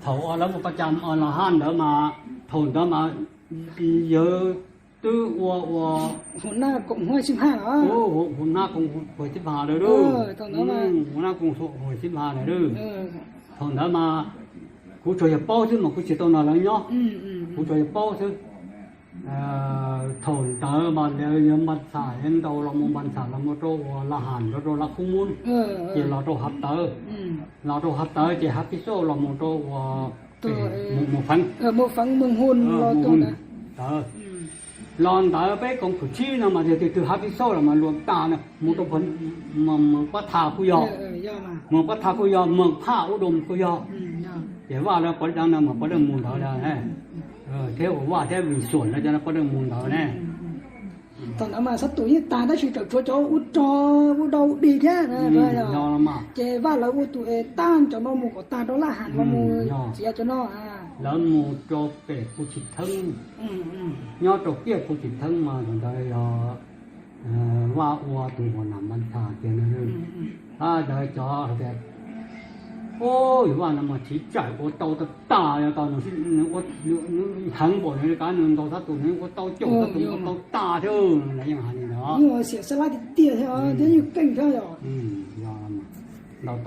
Thaum uas lawv mus paj cas ua la haj ntawd mas, thaum ntawd mas yawg twb ua ua hu nab koom huab xib haj los, hu nab koom huab xib haj lawm, hu nab koom huab xib haj lawm. Thaum ntawd mas kuv tsuas yog paub xwb mas kuv tsis tau nrog lawv nyob, kuv tsuas yog paub xwb. Thaum ntawd mas lawv yog npa txham ntau los mus, npa txham los mus rau uas la has, rau rau la khub mub, ces los rau hav tawv, los rau hav tawv ces hav pib xauj los mus rau uas mus feev, mus feev mus hu los ntawd. Los ntawd peb koom khwv tsib no mas yog tus twg hav pib xauj los mas luas tas na, mus rau, mus pab tha kuj yog, mus pab tha kuj yog, mus phaj ub doo kuj yog. Ces Vaj lawv pov deej no mas pov deej mus ntawd, thiab ua Vaj thiab Vim Xuam lawv cov no pov deej mus ntawd ne. Thaum ntawd mas xab tus yeej tag tab sis tseem tshuav cov ua rog ua dau dig thiab. Ces Vaj lawv ua tus es tag cov no mus kom tag rau Laj Has los mus txiav cov no. Lawv mus rau pem Phu Tsis Theeb, nyob rau kiag Phu Tsis Theeb mas thaum ntawd yog Vaj ua tus ua nam npa txham tiag na. Tab ntawd cov tias, ub, yog Vaj no mas tsis txawj ua tau tag tag, yog tau nws heev npaum nws li kav nws ntaus xab tus nws ua tau caum xab tus ua tau tag thiab, lawv yeej hais li ntawd. Xiam xab lab tiag tiag thiab, thiab yeej keej thiab yog. Ntaus tau